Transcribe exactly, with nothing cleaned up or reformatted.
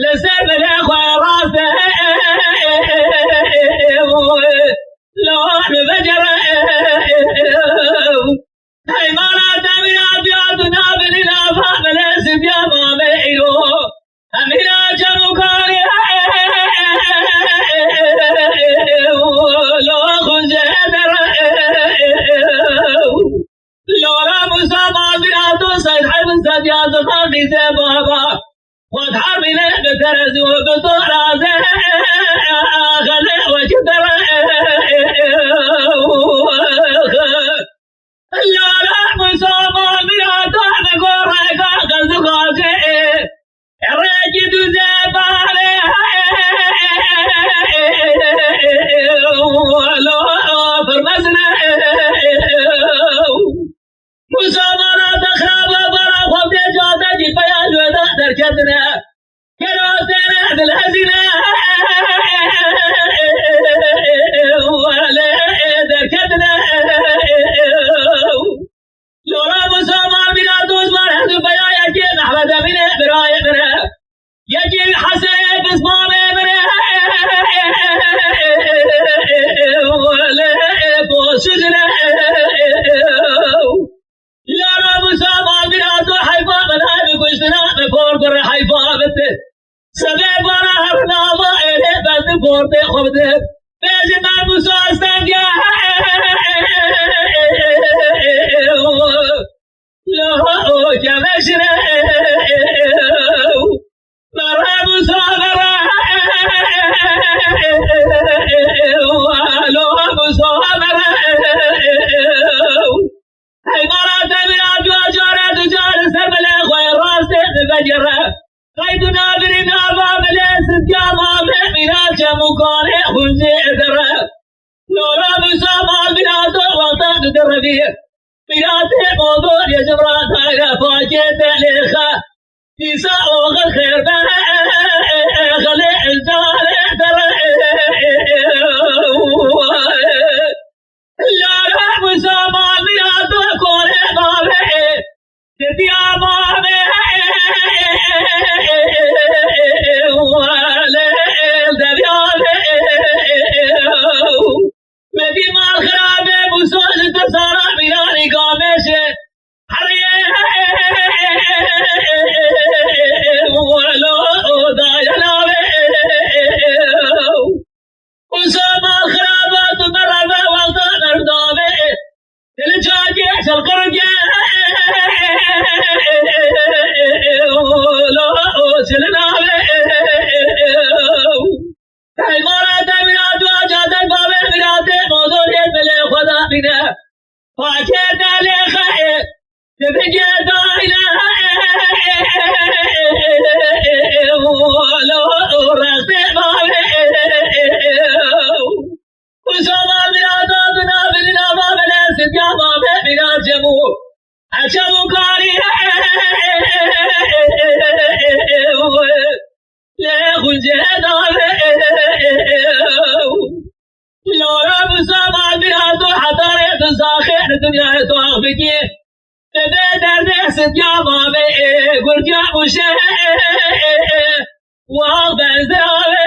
Li ser belê xwe rast e, lewar bicere. Heymana te mîna diya tu nabinî nava belê sidiya mamê îro. Emîra çemûkarê lo xunce dere. Lora Musa mamîna tu Seyd Hemîd Zedya zixan dîse baba. Xwed harbîne bi terezî û bi toraze, xelê wekî dere. Lora Musa mamîna tu bi goreka qezixazê. Rêkî dûze bale, lo firmezine. Musa mala te xirab e, bara xwe bê cadekî peya ji wê de derketine. Kerastêne dilhezîne, lê derketine. Lora Musa mamîna tu ji ber hez û peya yekê Mehmed Emînê birayê min e. Yekî Hesenê pismamê min e. Lê posijine. Lora Musa mamîna tu heyfa min e, bi kuştina min por kur heyfa min. Sebê bara her nava êlê bendî portê xwe bide. Bêjin me Musa Stengê. Lo kemeşine. Mere Musa mere. Lo Musa mere. Heymana te mîna dua care du care ser belê xwe rastê dibegere. Qeyd û nabirî nava belê sidiya mamê mîna çemûkarê xunce dere. Lora Musa mamîna tu wexta tu direvî. Mîna tê modor ye cimra tayre pakê te lêxe. Dîsa oxir xêr be, xelê îcarê dere. Lora Musa mamîna tu korê bavê. Dibiya bavê. Lê debiya bê. Medî mal xirabe Musa ji te sara mînanî gamêşe. Heriye lo dayana ve. Musa mal xiraba tu merhaba wexta merdame. Dil çakê çelqirke lo çilinave. Heymana te mîna dua cadek bavê mîna tê modorê dilê xwe da bîne. Pakê te lê xeyê. Dibike dayne. Lo rextê bavê. Û şama mîna da dina bilîna bavê. Sidiya bavê mîna cemû. Eçem û karî. Lê xunce dave. Lora Musa mamîna tu hetarê tu zaxê di dinyayê tu ax bikî. Dibê derdê sidiya mavê, gurdiya mûşe. Wax benzirave.